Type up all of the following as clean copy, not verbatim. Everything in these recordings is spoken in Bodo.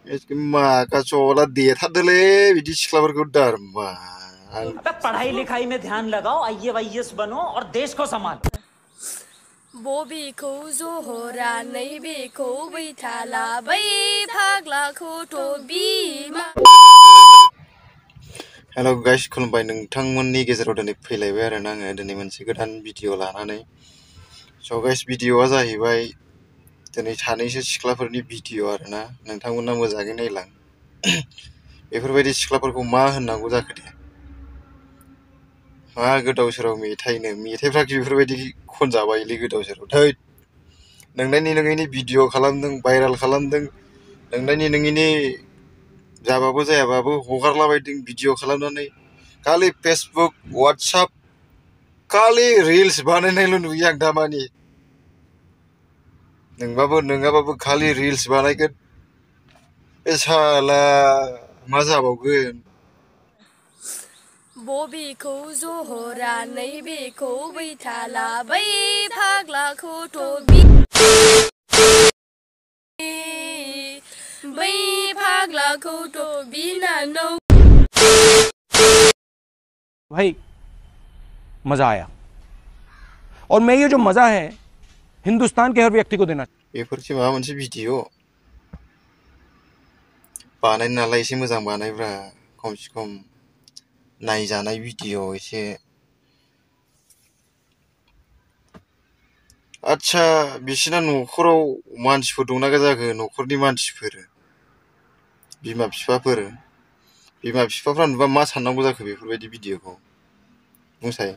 इसके माँ का चोला देता दले बिजी सिक्लावर को डर माँ अबे पढ़ाई लिखाई में ध्यान लगाओ आईएएस बनो और देश को संभालो बबी को जो हो रहा नहीं बे को बैठाला बै फागला को तो बीमा हेलो गाइस खुलुमबाय नोंथांमोननि गेजेराव दिनै फैलायबाय आरो आङो दिनै मोनसे गोदान भिडिअ लानानै स' गाइस भिडिअआ जाहैबाय दिनै सानैसो सिख्लाफोरनि भिडिअ आरोना नोंथांमोना मोजाङै नायलां बेफोरबायदि सिख्लाफोरखौ मा होननांगौ जाखो दे मा गोदाव सोराव मेथाइफ्रा बेफोरबायदि खनजाबायलै गोदाव सोराव थै नोंनायनि नोङैनि भिडिअ खालामदों भाइराल खालामदों नोंनायनि नोङैनि जाबाबो जायाबाबो हगारलाबायदों भिडिअ खालामनानै खालि फेसबुक वाट्सएप खालि रिल्स बानायनायल' नुयो आं दामानि नोंङाबाबो खालि रिल्स बानायगोन बे साला मा जाबावगोन बबी को जो हो रहा नहीं बे को बैठाला बै फागला को तो बै फागला को तो बिना नो भाई मजा आया और मैं ये जो मजा है हिंदुस्तान के हर व्यक्ति को देना बेफोरसो माबा मोनसे भिडिअ बानायनो नालाय एसे मोजां बानायब्रा खमसे खम नायजानाय भिडिअ एसे आच्छा बिसिना न'खराव मानसिफोर दंना जाखो न'खरनि मानसिफोर बिमा बिफाफ्रा नुबा मा साननांगौ जाखो बेफोरबायदि भिडिअखौ बुंसाय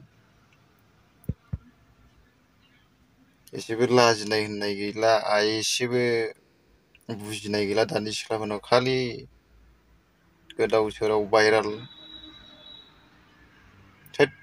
एसेबो लाजिनाय होननाय गैला एसेबो बुजिनाय गैला दानि सिख्लाफोरनाव खालि गोदाव सोराव भाइराल थोद